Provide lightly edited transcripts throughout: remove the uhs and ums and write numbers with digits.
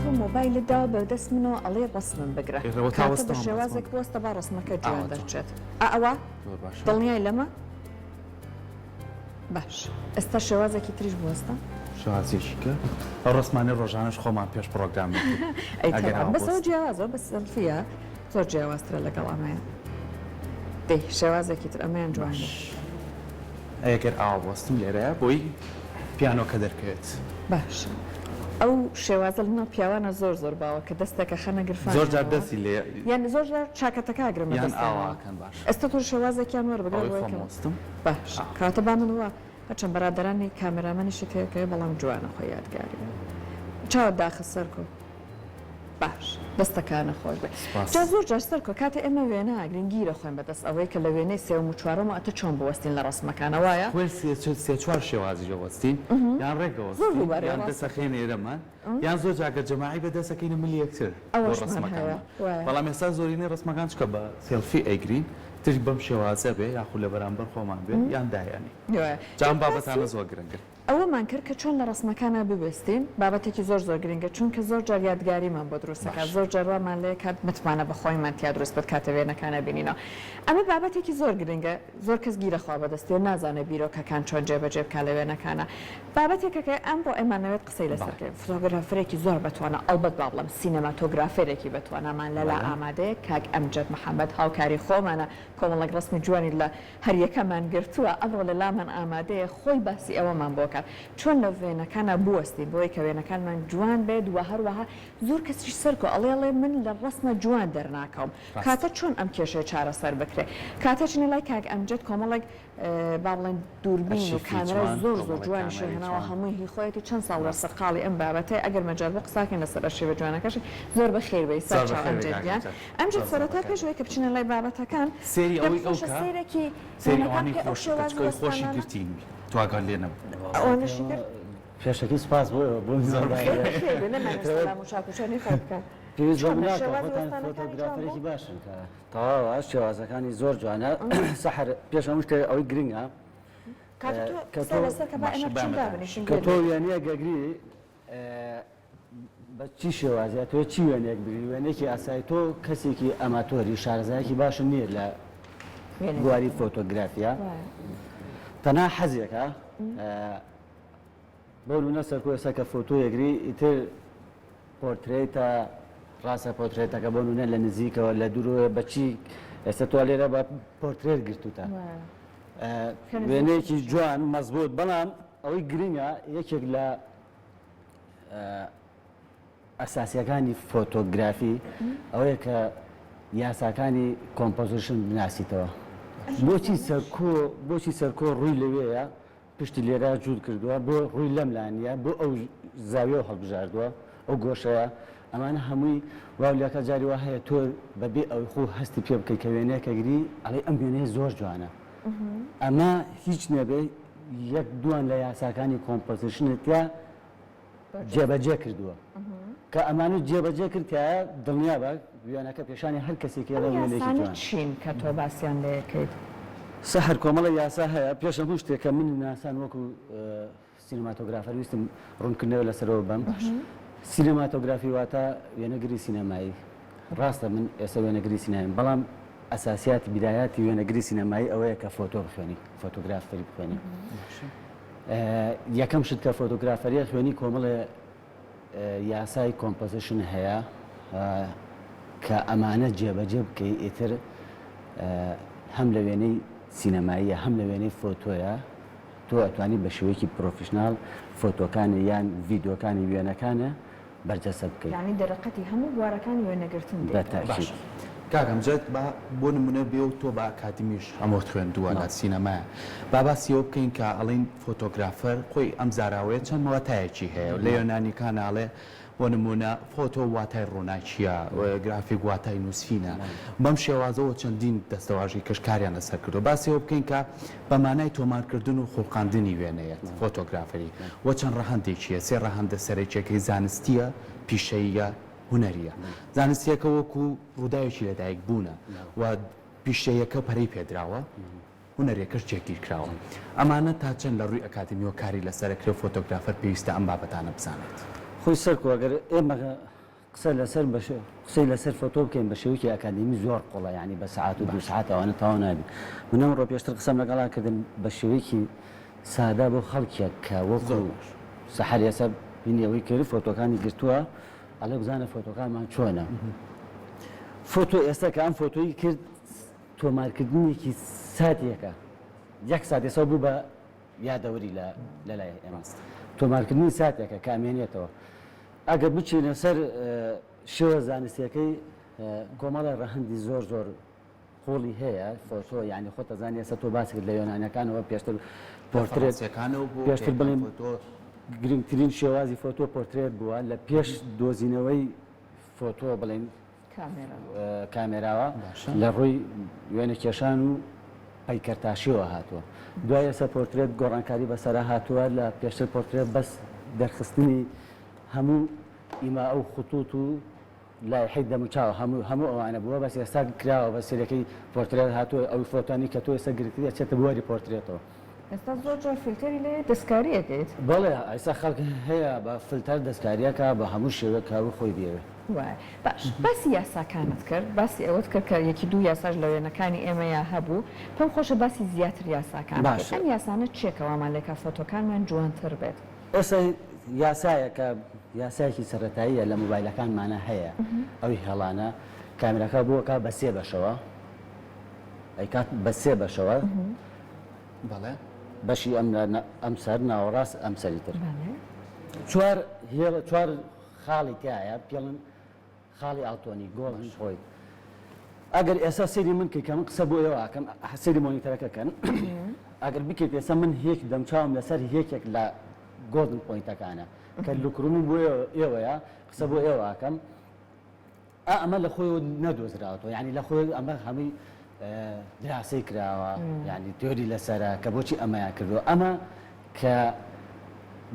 تۆ مۆبایلت داوە بە دەست منەوە ئەڵێی ڕەسمم بگرە ئێ ڕەوە تا کاتە بە وەستاوم شێوازێک ڕەسمم بوەستە با ڕەسمەکە جوان ئاوا جوان دەرچێت ئا ئەوە زۆر باشە دڵنیای لەمە باش ئێستا شێوازێکی تریش بوەستە. شێوازێکی کە ئەو ڕەسمانەی ڕۆژانەش خۆمان پێش پڕۆگرام دەکرد ئەی ئەگەر تەبعەن ئاوا بەس ئەوە بوەستم. جیاوازە بە سێڵفیە زۆر جیاوازترە لەگەڵ ئەمەیان دەی شێوازێکی تر ئەمەیان جوان باش بوو. ئەی ئەگەر ئاوا بوەستم لێرەیە بۆی پیانۆکە دەرکەوێت. باش ئەو شێوازە لەناو پیاوانە زۆر زۆر باوە کە دەستێکە خەنە زۆر جار گرفانیانەوە دەستی لێ یان زۆر جار چاکەتەکە ئەگرن بە یان ئاوا دەستیانەوە ئەکەن باش. ئێستا تۆ شێوازێکیان وەربگرە ئەوەی بۆی خۆم کە وەستم باش ئا. کەواتە با من وا هەرچەند بەرادەرانی کامێرامەنیشت تێکەوێ بەڵام جوانە خۆی یادگاریە چاوت داخە سەرکۆ باش دەستەکانە خۆش بێ سپاس. جا زۆر جار سەرکۆ کاتێ ئێمە وێنە ئەگرین گیرە خۆین بەدەست ئەوەی کە لە وێنەی سێوەم و چوارەم و ئەتە چۆن بوەستین لە ڕەسمەکانە وایە؟ خۆی سێ چوار شێوازیش ئەوەستین یان ڕێک زۆر ئەوەستین دووبارەیە یان ڕاستە. دەس ئەخەینە ئێرەمان یان زۆر جار گەر جەماعی بێ دەس ئەکەینە ملی یەکتر بۆ ئەوەشمان هەیە ڕەسمەکانمان وایە. بەڵام ئێستا زۆرینەی ڕەسمەکان چونکە بە سێڵفی ئەیگرین تر بەم شێوازە بێ یاخود لە بەرامبەر خۆمان بێ یان دایەنێ وایە جا جا ئەم بابەتانە باسی زۆر گرنگن. ئەوەمان کرد کە چۆن لە ڕەسمەکانا بوێستین، بابەتێکی زۆر زۆر گرنگە، چونکە زۆر جار یادگاریمان بۆ دروست ئەکات، باشە. زۆر جار وامان لێ کات متمانە بە خۆیمان تیا دروست بێت کاتێ وێنەکان ئەبینینەوە. ئەمە بابەتێکی زۆر گرنگە، زۆر کەس گیرە خوا بەدەستیەوە نازانێ بیرۆکەکان چۆن جێبەجێ بکا لە وێنەکانا. بابەتێکە کە ئەمڕۆ ئەمانەوێت قسەی لەسەر بەڵێ. بکەین. فۆتۆگرافەرێکی زۆر بەتوانا، ئەڵبەت با بڵێم سینەماتۆگرافێرێکی بەتوانامان لەلا بەڵێ. ئامادەیە، کاک ئەمجەد محەمەد هاوکاری خۆمانە، کۆمەڵێک ڕەسمی جوانی لە هەریەکەمان گرتووە ئەمڕۆ لە لامان ئامادەیە خۆی باسی ئەوەمان بۆ کات چۆن لە وێنەکانا بوەستین بۆی کە وێنەکانمان جوان بێت وە هەروەها زۆر کەسیش سەرکۆ ئەڵێ ئەڵێ من لە ڕەسمە جوان دەرناکەوم ڕاستە. کاتە چۆن ئەم کێشەیە چارەسەر بکرێ کاتە چینە لای کاک ئەمجەد کۆمەڵێک با بڵێن دووربین و ئەرشیفی کامێرای جوان، زۆر زۆر کۆمەڵێک جوانیشی کامێرەی هێناوە جوان. هەمووی هی خۆیەتی چەند ساڵە ڕاستە. سەرقاڵی ئەم بابەتەیە ئەگەر مەجال بوو قساکەین لەسەر ئەرشیفە جوانەکەشی زۆر بەخێر بێی زۆر سەرچاو بەخێر بێی ئەمجەد کاک گیان ئەمجەد. ئەمجەد زۆر زۆر سەرەتا بەخێر پێش بێی. ئەوەی کە بچینە لای بابەتەکان سەیری پێم ئەوەی ئەو خۆشە کە سەیرێکی سەیری وێنەکان ئەوانەی بکەی ئەو خۆشی کرد شێوازی چونکە ئەوی خۆشی وەستانانە گرتین تۆ ئاگات لێ نەبوو. ئەوانەشی کرد. پێشەکی سوپاس بۆ ئێوە بۆ زۆر میواندارییە. بەخێر بەخێر بێ نەمانەوێت سەلام و چاک و چۆنی خۆ بکە. پێویست بەم چۆنە ناکا شێوازی خۆتان وەستانەکانی جوان بوو؟ فۆتۆگرافەرێکی باشن کە تەواوە شێوازەکانی زۆر جوانە سەحەر پێش هەموو شتێک ئەوەی گرنگە کاکە تۆ کە قسە تۆ لەسەر کە با باشە ئێمە با بچین ئێمە دابنیشین کە گوێت تۆ لێ بێ. وێنەیەک ئەگری بە چی شێوازی ئەتەوێ چی وێنەیەک بگری وێنەیەکی ئاسایی تۆ کەسێکی ئەماتۆری شارەزایەکی باشت نییە لە بواری وێنەگرتن فۆتۆگرافیا وایە. تەنها حەزێکە بۆ نمونە سەرکۆ ئێستا کە فۆتۆیەگری ئیتر پۆرترەیتە ڕاستە پۆرترێتەکە بۆ نمونە لە نزیکەوە لە دوورەوە بە چی ئێستا تۆ لێرە بە پۆرترێت گرتوتە وایە. کە نزیکەوە وێنەیەکی چی؟ جوان مەزبوط بەڵام ئەوەی گرنگە یەکێک لە ئەساسیەکانی فۆتۆگرافی ئەوەیە کە یاساکانی composition بناسیتەوە بۆچی سەرکۆ بۆچی سەرکۆ ڕووی لەوێیە پشتی لێرە جووت کردووە بۆ ڕووی لەم لا نییە بۆ ئەو زاویەو هەڵبژاردووە ئەو گۆشەیە ئەمانە هەمووی واو لەکە جاری وا هەیە تۆ بەبێ ئەوەی خۆ هەستی پێ بکەی کە وێنەیەکە گری ئەڵێی ئەم وێنەیە زۆر جوانە ئەمە هیچ نەبێ یەک دووان لە یاساکانی composition ت تیا جێبەجێ کردووە کە ئەمانە جێبەجێ کرد تایە دڵنیابە وێنەکە پێشانی هەر کەسێکی ئەم ئەڵێ وێنەیەکی یاسانە جوانە. چین کە تۆ باسیان لێکەیت؟ سەحەر کۆمەڵێک یاسا هەیە پێش هەموو شتێک کە من ناسان وەکو سینەماتۆگرافەر ویستم ڕوونکردنەوە لەسەرەوە بەم سینەماتۆگرافی واتە وێنەگری سینەمایی ڕاستە من ئێستا وێنەگری سینەمایم بەڵام ئەساسیاتی بیدایاتی وێنەگری سینەمایی ئەوەیە کە فۆتۆ بخوێنی فۆتۆگرافەری بخوێنی یەکەم شت کە فۆتۆگرافەریە خوێنی کۆمەڵێ یاسای composition هەیە کە ئەمانە جێبەجێ بکەی ئیتر هەم لە وێنەی سینەماییە هەم لە وێنەی فۆتۆیە تۆ ئەتوانی بە شێوەیەکی professional فۆتۆکانی یان ڤیدیۆکانی وێنەکانە بەرجەستە بکەی. یانی دەرەقەتی هەموو بوارەکانی وێنەگرتن بە دێتەوە. تەئکید. باشە کاک ئەمجەد با بۆ نمونە بێ و تۆ بە ئەکادیمیش هەمووت خوێندووە لە سینەمایە با باسی ئەوە بکەین کە ئەڵێین فۆتۆگرافەر خۆی ئەم زاراوەیە چەند واتایەکی هەیە لە یۆنانیکانا ئەڵێ بۆ نموونە فۆتۆ واتای ڕووناکییە، گرافیک واتای نووسینە، بەم شێوازەوە چەندین دەستەواژەی کەش کاریان لەسەر کردووە. باسی ئەوە بکەین کە بە مانای تۆمارکردن و خوڵقاندنی وێنەیەت، فۆتۆگرافەری، و چەند ڕەهەندێکی هەیە، سێ ڕەهەندە سەرەکییەکەی زانستییە، پیشەییە، هونەرییە. زانستییەکە وەکوو ڕووداوێکی لەدایکبوونە و پیشەییەکە پەرەی پێدراوە. هونەریەکەش جێگیر کراوە. ئەمانە تا چەند لە ڕووی ئەکادیمیەوە کاری لەسەر ئەکرێ و فۆتۆگرافەر پێویستە ئەم بابەتانە بزانێت؟ خۆی سەرکۆ ئەگەر ئێمە. قسە لەسەر بەش قسەی لەسەر فۆتۆ بکەین بە شێوەیەکی ئەکادیمی زۆر قوڵە یانی بە سەعات و دوو سەعات ئەوانە تەواو نابی من ئەمڕۆ پێشتر قسەم لەگەڵا کردن بە شێوەیەکی سادە بۆ خەڵکێک کە وەکو سەحەر ئێستا بینی ئەوەی کرد فۆتۆکانی گرتووە ئەڵێ بزانە فۆتۆکانمان چۆنە فۆتۆ ئێستا کە ئەم فۆتۆی کرد تۆمارکردنێکی ساتێکە یەک سات ئێستا بوو بە یادەوەری لە لەلای ئێمە تۆمارکردنی ساتێکە کە ئەمێنێتەوە ئەگەر بچینە سەر شێوە زانستیەکەی کۆمەڵێ ڕەهەندی زۆر زۆر قوڵی هەیە فۆتۆ یعنی خۆت ئەزانی ئێستا تۆ باس کرد لە یۆنانەکانەوە پێشتر پۆرترێت پێشتر بڵێن گرنگترین شێوازی فۆتۆ پۆرترێت بووە لە پێش دۆزینەوەی فۆتۆ بڵێن کامێراوە لە ڕووی وێنەکێشان و پەیکەرتاشیەوە هاتووە. دوای ئێستا پۆرترێت گۆڕانکاری بەسەرا هاتووە لە پێشتر پۆرترێت بەس دەرخستنی هەموو ئیما ئەو خطوط و لایحەی دەموچاو هەموو هەموو ئەوانە بووە بەس ئێستا کراوە بە سێرەکەی پۆرترێت هاتووە ئەو فۆتۆانی کە تۆ ئێستا گرتووی ئەچێتە بواری پۆرترێتەوە. ئێستا زۆر جار فلتەری لێ دەستکاری ئەکەیت. بەڵێ ئێستا خەڵک هەیە بە فلتەر دەستکاری ئەکا بە هەموو شێوەیەک کە ئەو خۆی بیەوێ. وایە باش باسی یاساکانت کرد باسی ئەوەت کرد کە یەکی دوو یاساش لە وێنەکانی ئێمەیا هەبوو پێم خۆشە باسی زیاتر یاساکان بکەیت باشە. ئەم یاسانە چیە کە وامان لێکا فۆتۆکانمان جوانتر بێت؟ ئێستا یاسایەکە یاسایەکی سەرەتاییە لە مۆبایلەکانمانا هەیە ئەوی هێڵانە کامێراکە بۆ ئەکا بە سێ بەشەوە ئەیکات بە سێ بەشەوە بەڵێ. بەشی ئەم ئەم سەر ناوەڕاست ئەم سەری تر چوار هێڵ چوار خاڵی تیایە پێڵن خاڵی ئاڵتۆنی golden point ئەگەر ئێستا سەیری من کەی کە من قسە بۆ ئێوە ئەکەم سەیری مۆنیتەرەکە کەن ئەگەر بکەیت ئێستا من هێک دەمچاوم لەسەر یەکێک لە golden point ەکانە کە look room بۆ ئێوەیە قسە بۆ ئێوە ئەکەم ئا ئەمە لە خۆیەوە نەدۆزراوەتەوە یانی لە خۆی ئەمە هەمووی دراسەی کراوە یانی تیۆری لەسەرە کە بۆچی ئەمەیان کردووە ئەمە کە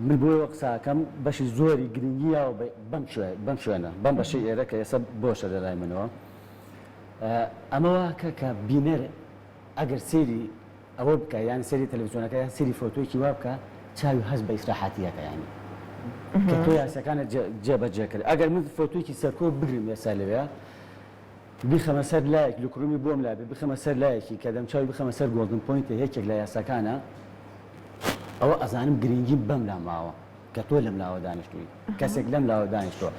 من بۆیەوە قساکەم بەشی زۆری گرنگی یاوە بەم شوێ بەم شوێنە بەم بەشەی ئێرە کە ئێستا بۆشە لە لای منەوە ئەمە واکە کە بینەر ئەگەر سەیری ئەوە بکە یان سەیری تەلەفزیۆنەکە یان سەیری فۆتۆیەکی وا بکە چاوی هەست بە ئیسراحەتیەکە یانی کە تۆ یاساکانت جێبەجێ کرد ئەگەر من فۆتۆیەکی سەرکۆ بگرم ئێستا لەوێ بیخەمە سەر لایەک look room ی بۆم لابێ بخەمە سەر لایەکی کە دەمچاوی بخەمە سەر golden point ە یەکێک لە یاساکانە ئەوە ئەزانم گرنگیم بەم لا ماوە کە تۆ لەم لاوە دانیشتووی کەسێک لەم لاوە دانیشتووە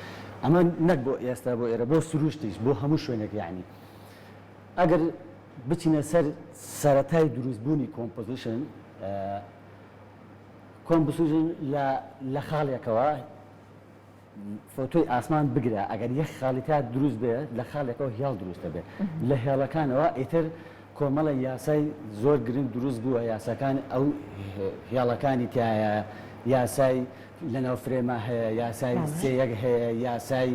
ئەمە نەک بۆ ئێستا بۆ ئێرە بۆ سروشتیش بۆ هەموو شوێنێک یعنی ئەگەر بچینە سەر سەرەتای دروستبوونی composition، composition لە خاڵێکەوە فۆتۆی ئاسمان بگرە ئەگەر یەک خاڵی تا دروست بێ لە خاڵێکەوە هێڵ دروست دەبێت لە هێڵەکانەوە ئیتر کۆمەڵە یاسای زۆر گرنگ دروست بووە یاساکان ئەو هێڵەکانی تایە یاسای لەناو frame ا هەیە یاسای سێیەک هەیە یاسای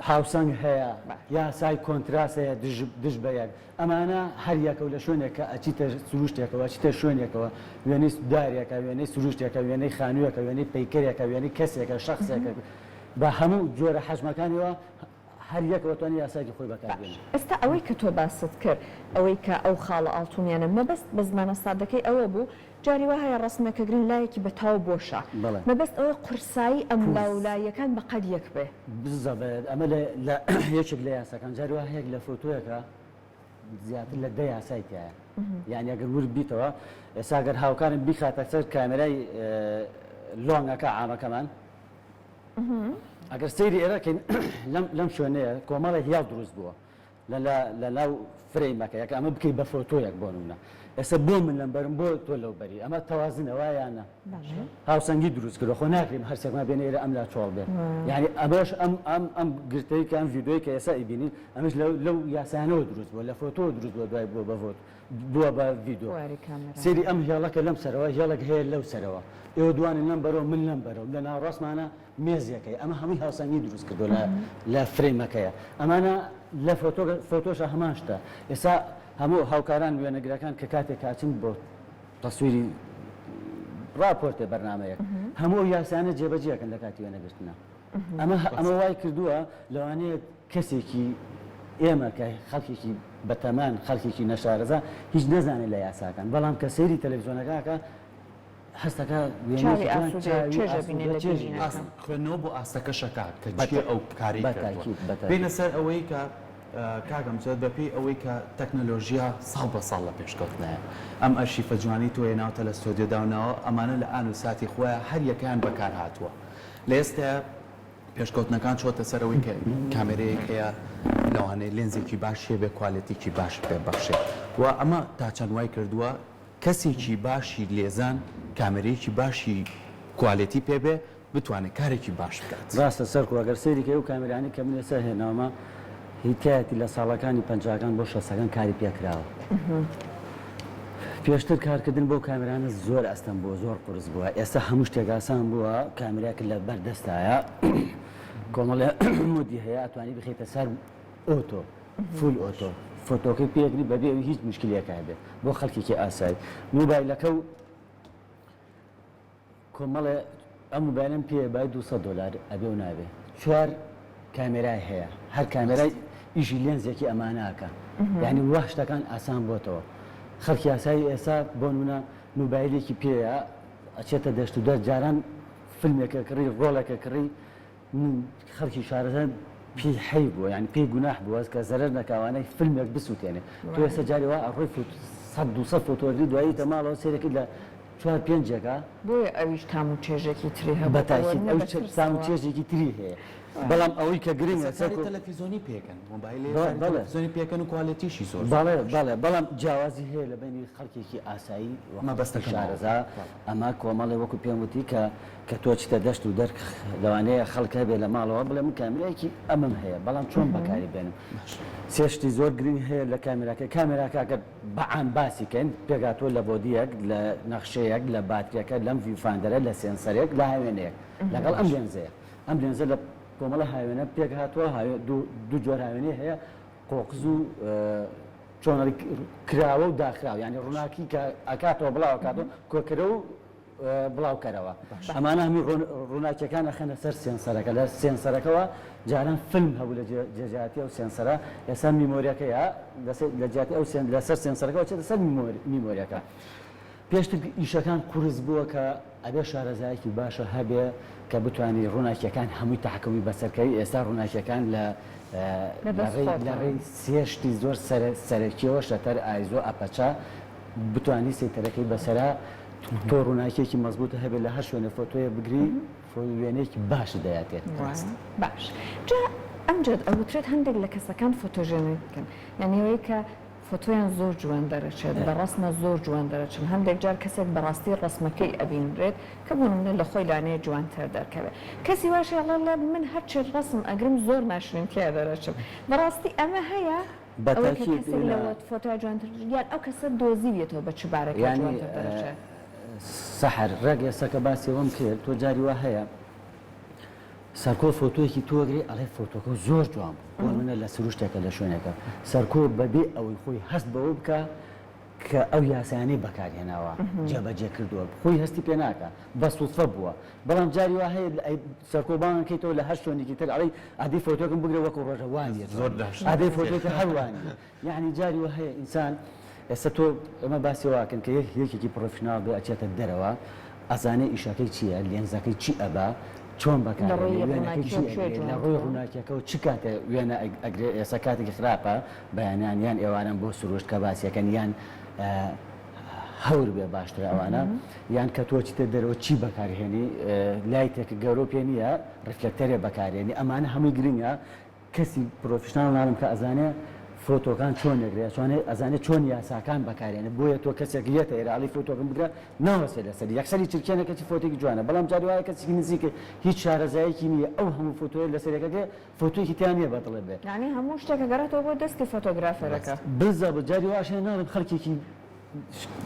هاوسەنگ هەیە، یاسای contrast هەیە دژ دژ بە یەک، ئەمانە هەر یەکە و لە شوێنێک کە ئەچیتە سروشتێکەوە، ئەچیتە شوێنێکەوە، وێنەی دارێکە، وێنەی سروشتێکە، وێنەی خانووێکە، وێنەی پەیکەرێکە، وێنەی کەسێکە، شەخسێکە، بە هەموو جۆرە حەجمەکانیەوە هەر یەکەوە توانی یاسایەکی خۆی بەکار باش بێنێ. ئێستا ئەوەی کە تۆ باست کرد، ئەوەی کە ئەو خاڵە ئاڵتونیانە، مەبەست بە زمانە سادەکەی ئەوە بوو، جاری وا هەیە ڕەسمێکە گرین لایەکی بە تاو بۆشە. بەڵێ. مەبەست ئەوەیە قورسایی ئەم لا و قورس. لایەکان بە قەد یەک بێ. بزەبت ئەمە لە لە یەکێک لە یاساکان جاری وا هەیە لە فۆتۆیەکا زیاتر لە دە یاسای تیایە یانی ئەگەر ورد بیتەوە ئێستا گەر هاوکارم بیخاتە سەر کامێرای long ەکە عامەکەمان ئەگەر سەیری ئێرە کەین لەم لەم شوێنەیە کۆمەڵێک هێڵ دروست بووە لە لە لە ناو frame ەکە یەکە ئەمە بکەی بە فۆتۆیەک بۆ نمونە ئێستا بۆ من لەم بەرم بۆ تۆ لەو بەری ئەمە تەوازنە وایە یان نا هاوسەنگی دروست کردوە خۆ ناکرێ هەرسێکمان بێنە ئێرە ئەم لا چۆڵ بێ یعنی ئەمەش ئەم ئەم ئەم گرتەی کە ئەم ڤیدیۆی کە ئێستا ئەیبینین ئەمەش لەو لەو یاسایانەوە دروست بووە لە فۆتۆ دروست بووە دوای بووە بە ڤۆت بووە بە ڤیدیۆ سەیری ئەم هێڵەکە لەم سەرەوە هێڵێک هەیە لەو سەرەوە ئێوە دوانن لەم بەرەوە من لەم بەرەوە لە ناوەڕاستمانە مێزێکەی ئەمە هەمووی هاوسەنگی دروست کردووە لە لە frame ەکەیە ئەمانە لە فۆتۆ فۆتۆشە هەمان شتە ئێستا هەموو هاوکاران وێنەگرەکان کە کاتێک کاچن بۆ تەسویری ڕاپۆرتێ بەرنمەیەک هەموو ئەو یاسانە جێبەجێکن لە کاتی وێنەگرتنە ئەمە ئەمە وای کردووە لەوانەیە کەسێکی ئێمە کە خەڵکێکی بەتەمان خەڵکێکی نەشارەزا هیچ نەزانێت لە یاساکان بەڵام کە سەیری تەلەڤزیۆنەکەکە. هەستەکە چاوی وێنەیەکی جوان ئاسوودەیە چاوی چێژ ئەبینێ ئاسوودە لە چێژی بینینەکە. ئاست خوێندنەوە بۆ ئاستەکەش ئەکات کە بە کێ ئەو کارەی بە کردووە. تاکید بە بێینە تاکید. سەر ئەوەی کە کاک ئەمجەد بە پێی ئەوەی کە تەکنەلۆژیا ساڵ بە ساڵ لە پێشکەوتنایە ئەم ئەرشیفە جوانەی تۆ هێناوتە لە ستۆدیۆ داوناوە ئەمانە لە ئان و ساتی خۆیا هەر یەکەیان بەکار هاتووە لە ئێستایا پێشکەوتنەکان چۆتە سەر ئەوەی کە کامێرەیەک هەیە لەوانەیە لێنزێکی باشی هەبێ کوالێتیکی باش پێ بەخشێ و ئەمە تا چەند وای کردووە کەسێکی باشی لێزان کامێرەیەکی باشی کوالێتی پێ بێ بتوانێ کارێکی باش بکات. ڕاستە سەرکۆ ئەگەر سەیری کەی ئەو کامێرانەی کە من ئێستا هێناومە هی تایەتی لە ساڵەکانی پەنجاکان بۆ شەستەکان کاری پێ کراوە پێشتر کارکردن بەو کامێرانە زۆر ئەستەم بووە زۆر قورس بووە ئێستا هەموو شتێک ئاسان بووە کامێراکە لە بەر دەستایە کۆمەڵێ mode ی هەیە ئەتوانی بخەیتە سەر auto full auto فۆتۆکەی پێگری بەبێ ئەوی هیچ مشکلێک هەبێت بۆ خەڵکێکی ئاسایی مۆبایلەکە و کۆمەڵێ ئەم مۆبایلەم پێیە بای 200 دۆلار ئەبێ و نابێ چوار کامێرای هەیە هەر کامێرای ئیشی لێنزێکی ئەماناکە یعنی وا شتەکان ئاسان بۆتەوە خەڵکی ئاسایی ئێستا بۆ نمونە مۆبایلێکی پێیە ئەچێتە دەشت و دەر جاران فیلمێکە کڕی ڕۆڵێکە کڕی خەڵکی شارەزا پێی حەیف بووە یانی پێی گوناح بووە کە زەرەر نەکا وانەی فیلمێک بسووتێنێ تۆ ئێستا جاری وا ئەڕۆی فوت سەد دووسەد فۆتۆ ئەگری دوایی تە ماڵەوە سەیرەکەی لە چوار پێنجێکا بۆیە ئەویش تام و چێژێکی تری هەبوو بە ئەوە تاکید نە ئەویش بە تام و ترسەوە. چێژێکی تری هەیە بەڵام ئەوەی کە گرنگە ئێستا کاری سەرکۆ تەلەفیزۆنی پێکەن مۆبایلێ بە کاری بەڵێ تەلەفیزۆنی پێکەن و کوالێتیشی زۆر زۆر بەڵێ باشە. بەڵێ بەڵام جیاوازی هەیە لە بەینی خەڵکێکی ئاسایی و خەڵکێکی مەبەستەکەم ئەوە بوو. شارەزا بەڵێ. ئەمە کۆمەڵێ وەکو پێم وتی کە کە تۆ چیتە دەشت و دەر لەوانەیە خەڵک هەبێ لە ماڵەوە بڵێ من کامێرایەکی ئەمەم هەیە بەڵام چۆن بەکاری بێنم سێ شتی زۆر گرنگ هەیە لە کامێراکە کامێراکە ئەگەر بە عام باسی کەین پێکهاتووە لە body یەک لە نەخشەیەک لە باتریەکە لەم viewfinder ە لە sensor ێک لە هاوێنەیەک لەگەڵ ئەم لێنزەیە ئەم لێنزە لە کۆمەڵە هاوێنە پێکهاتووە دوو جۆر هاوێنەی هەیە قۆقز و چۆنەڵی کراوە و داخراو یانی ڕووناکی کە ئەکاتەوە بڵاو ئەکاتەوە کۆکەرە و بڵاوکەرەوە ئەمانە هەمووی ڕووناکیەکان ئەخەنە سەر sensor ەکە لە sensor ەکەوە جاران فیلم هەبوو لە جێجاتی ئەو sensor ە ئێستا memory یەکەیە لە جیاتی ئەو لەسەر sensor ەکەوە چێتە سەر memory یەکە پێشتر ئیشەکان قورس بووە کە ئەبێ شارەزایەکی باشە هەبێ کە بتانی ڕووناکیەکان هەمووی تەحکومی بەسەرکەوی ئێستا ڕووناکیەکان لە لە ڕێی سێشتی زۆر سەرەکیەوە shutter ISO aperture بتانی سەیتەرەکەی بەسەرا تۆ ڕووناکیەکی مەزبووتە هەبێت لە هەر شوێنێ فۆتۆیە بگری وێنەیەکی باشت دەیاتێ. باش جا ئەمجەد ئەوترێت هەندێک لە کەسەکان photogenic ن یانی ئەوەی کە فۆتۆیان زۆر جوان دەرەچێت بە ڕەسمە زۆر جوان دەرەچن هەندێک جار کەسێک بەڕاستی ڕەسمەکەی ئەبینرێت کە بۆ نمونە لە خۆی لانەیە جوانتر دەرکەوێت کەسی واش هەیە ئەڵێ من هەرچی ڕەسم ئەگرم زۆر ناشرین تیا دەرەچم بەڕاستی ئەمە هەیە بە ئەوەی کە تاکید کەسێک نا. لەوە فۆتۆیا جوانتر یان ئەو کەسە دۆزیویەتەوە بە چ بارێکا یانی جوانتر دەرەچێ؟ سەحەر ڕێک ئێستا کە باسی ئەوەم کرد تۆ جاری وا هەیە سەرکۆ فۆتۆیەکی تۆ ئەگری ئەڵێ فۆتۆکە زۆر جوان بوو بۆ نمونە لە سروشتێکە لە شوێنێکە سەرکۆ بەبێ ئەوەی خۆی هەست بەوە بکا کە ئەو یاسایانەی بەکارهێناوە جێبەجێ کردووە خۆی هەستی پێ ناکا بە سوتفە بووە بەڵام جاری وا هەیە سەرکۆ بانگ کەیتەوە لە هەر شوێنێکی تر ئەڵێی ئەدی فۆتۆکم بگرە وەکو ڕۆژە وا نییە زۆر داشت ئەدی فۆتۆکە هەر وا نییە یعنی جاری وا هەیە ئینسان ئێستا تۆ ئێمە باسی واکەن کە یەک یەکێکی professional بێ ئەچێتە دەرەوە ئەزانێ ئیشەکەی چییە لێنزەکەی چی ئەبا چۆن لە بەکارێنێ ڕووی وێنەکەی چی ڕووناکیەوە کوێ ئەگرێ لە ڕووی جوانترە؟ ڕووناکیەکەوە چ کاتێ وێنە ئەگرێ ئێستا کاتێکی خراپە بەیانیان یان ئێواران بۆ سروشت کە باسیەکەن یان هەور بێ باشترە ئەوانە یان کە تۆ چیتە دەرەوە چی بەکارهێنی light ێک گەورە پێ نییە reflector ێ بەکارێنی ئەمانە هەمووی گرنگە کەسی professional ناڵم کە ئەزانێ فۆتۆکان چۆن ئەگرێ ئەتوانێ ئەزانێ چۆن یاساکان بەکارێنێ بۆیە تۆ کەسێک یەتە ئێرە ئەڵێی فۆتۆکم بگرە ناوەستێ لەسەری یەکسەری چرکێنە کەچی فۆتۆیەکی جوانە بەڵام جاری وایە کەسێکی نزیک هیچ شارەزایەکی نییە ئەو هەموو فۆتۆیە لەسەرێک ئەگرێ فۆتۆیەکی تیا نییە بە دڵێ بێ. یانی هەموو شتێک ئەگەڕێتەوە بۆ دەستی فۆتۆگرافەرەکە. بالزبط جاری واش هەیە ناڵێم خەڵکێکی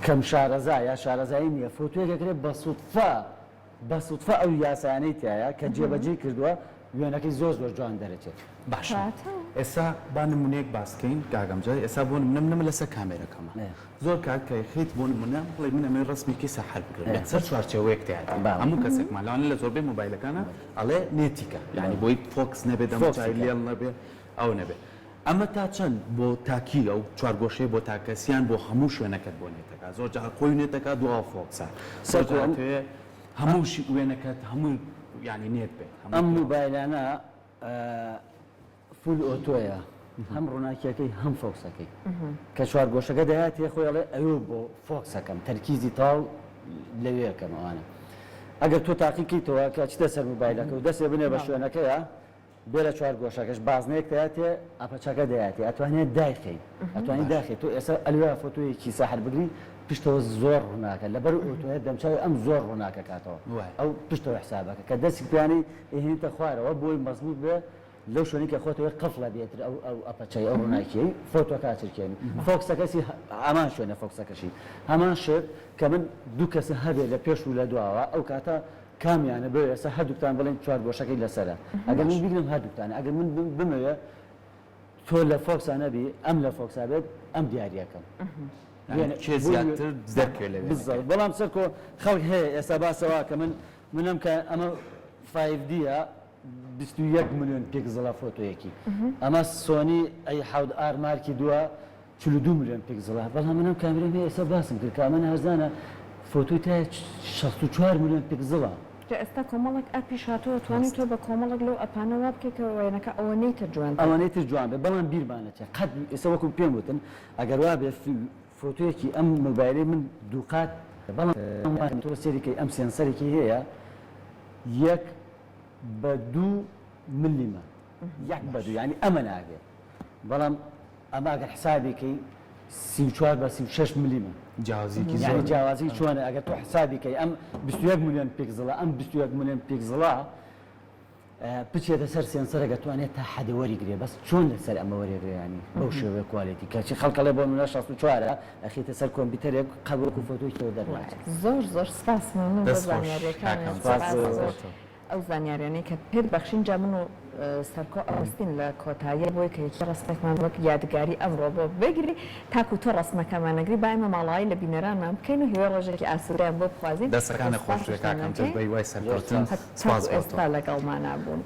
کەم شارەزا یا شارەزایی نییە فۆتۆیەک ئەگرێ بە سوتفە بە سوتفە ئەو یاسایانەی تیایە کە جێبەجێی کردووە وێنەکەی زۆر زۆر جوان دەرەچێت. باشە ئێستا با نمونەیەک باس کەین کاک ئەمجەد ئێستا بۆ نمونە من ئەمە لەسەر کامێرەکەمە زۆر کات کە خیت بۆ نمونە بڵێ من ئەمەوێ ڕەسمێکی سەحەر بگرم یەکسەر چوارچێوەیەک تیا دێ هەموو کەسێکمان لەوانە لە زۆربەی مۆبایلەکانا ئەڵێ نێتیکە یانی بۆی focus نەبێ دەموچاوی لێڵ نەبێ ئەو نەبێ. ئەمە تا چەند بۆ تاکی ئەو چوارگۆشەیە بۆ تاکەسیان بۆ هەموو شوێنەکەت بۆ نێتەکە زۆر جار خۆی نێتەکە دواوە focus ە زۆر سەرکۆ جار ئەم ئەتەوێ هەموو وێنەکەت هەموو یانی نێت بێت هەموو ئەم پێوە. مۆبایلانە full auto یە هەم ڕووناکیەکەی هەم focus ەکەی کە چوارگۆشەکە دەیاتێ خۆی ئەڵێ ئەوێ بۆ focus ەکەم تەرکیزی تەواو لەوێ کەم ئەوانە ئەگەر تۆ تاقی کەیتەوە کە چیتە سەر موبایلەکە و دەستێ بنێ بە شوێنەکەیە بێ لە چوارگۆشەکەش بازنەیەک دەیاتێ aperture ەکە دەیاتێ ئەتوانێ دایخەی ئەتوانی داخی تۆ ئێستا ئەلوێ فۆتۆیەکی ساحر بگری پشتەوە زۆر ڕووناکە لەبەر auto یە دەمچوی ئەم زۆر ڕووناکە کاتەوە ئەو پشتەوە حسابەکە کە دەستی پیانی ئەهێنیتە خوارەوە بۆی مەزبوط بێ لەو شوێنەی کە خۆتەوەی قفڵە بێتر ئەو ئەو aperture ی ئەو ڕووناکیەی فۆتۆکە ئەچرکێنی focus ەکەسی هەمان شوێنە focus ەکەشی هەمان شت کە من دوو کەسە هەبێ لە پێش و لە دواوە ئەو کاتە کامیانە بۆ ئێستا هەردووکتان بڵێن چوارگۆشەکەی لەسەرە ئەگەر من بیگرم هەردووکتان ئەگەر من بمەوێ تۆ لە focus ا نەبی ئەم لە focus ا بێت ئەم دیاریەکەم کێ زیاتر دەرکەوێ لە وێنەکە. بالضبط بەڵام سەرکۆ خەڵک هەیە ئێستا باسەوە کە من منم کە ئەمە 5D ە 21 ملیۆن پیکسڵە فۆتۆیەکی ئەمە سۆنی A حەوت R Mark ی دووە 42 ملیۆن پیکسڵە بەڵام منم کامێرەم هەیە ئێستا باسم کرد کە ئەمە هەرزانە فۆتۆی تایە 64 ملیۆن پیکسڵە. جا ئێستا کۆمەڵێک ئەپیش هاتووە توانی تۆ بە کۆمەڵێک لەو ئەپانە وا بکەی کە وێنەکە ئەوەنەی تر جوانتر. ئەوەنەی تر جوان بێت بەڵام بیرمان نەچێت قەت ئێستا وەکو پێم وتن ئەگەر وا بێت فۆتۆیەکی ئەم مۆبایلەی من دووقات بەڵام تۆ سەیری کەی ئەم sensor ێکی هەیە یەک بە دوو ملیمە یەک بە دوو یانی ئەمە نابێت بەڵام ئەمە ئەگەر حسابی کەی 34 بە 36 ملیمە جیاوازیکی یعنی زۆر جیاوازی چۆنە ئەگەر تۆ حسابی کەی ئەم 21 ملیۆن پیکسڵە ئەم 21 ملیۆن پیکسڵە بچێتە سەر sensor ەکە توانێت تا حەدێ وەریگرێ بەس چۆن لەسەر ئەمە وەریگرێ یانی بەو شێوەیە quality کەچی خەڵک ئەڵێ بۆ نمونە 64 ئەخیتە سەر کۆمپیوتەرێک قەت وەکو فۆتۆی تۆ دەرناچێت. زۆر زۆر سپاس مەمنون بۆ دەست خۆش زانیاریەکانت کاکەم سپاس سپاس بۆ زۆر بۆ تۆ. ئەو زانیاریانەی کە پێت بەخشین جا من و سەرکۆ ئەوەستین لە کۆتاییە بۆی کە یەکی ڕەسمێکمان وەک یادگاری ئەمڕۆ بۆ بگری تاکو تۆ ڕەسمەکەمان نەگری با ئێمە ماڵاوایی لە بینەرانمان بکەین و هیوای ڕۆژێکی ئاسوودەیان بۆ بخوازین دەستەکانت خۆش بێ سپاسیشتان کاکەم جەژ ئەکەین بە هیوای زۆر سەرکەوتن سپاس. سپاس تاکو بۆ تۆ. ئێستا لەگەڵمانا بوون.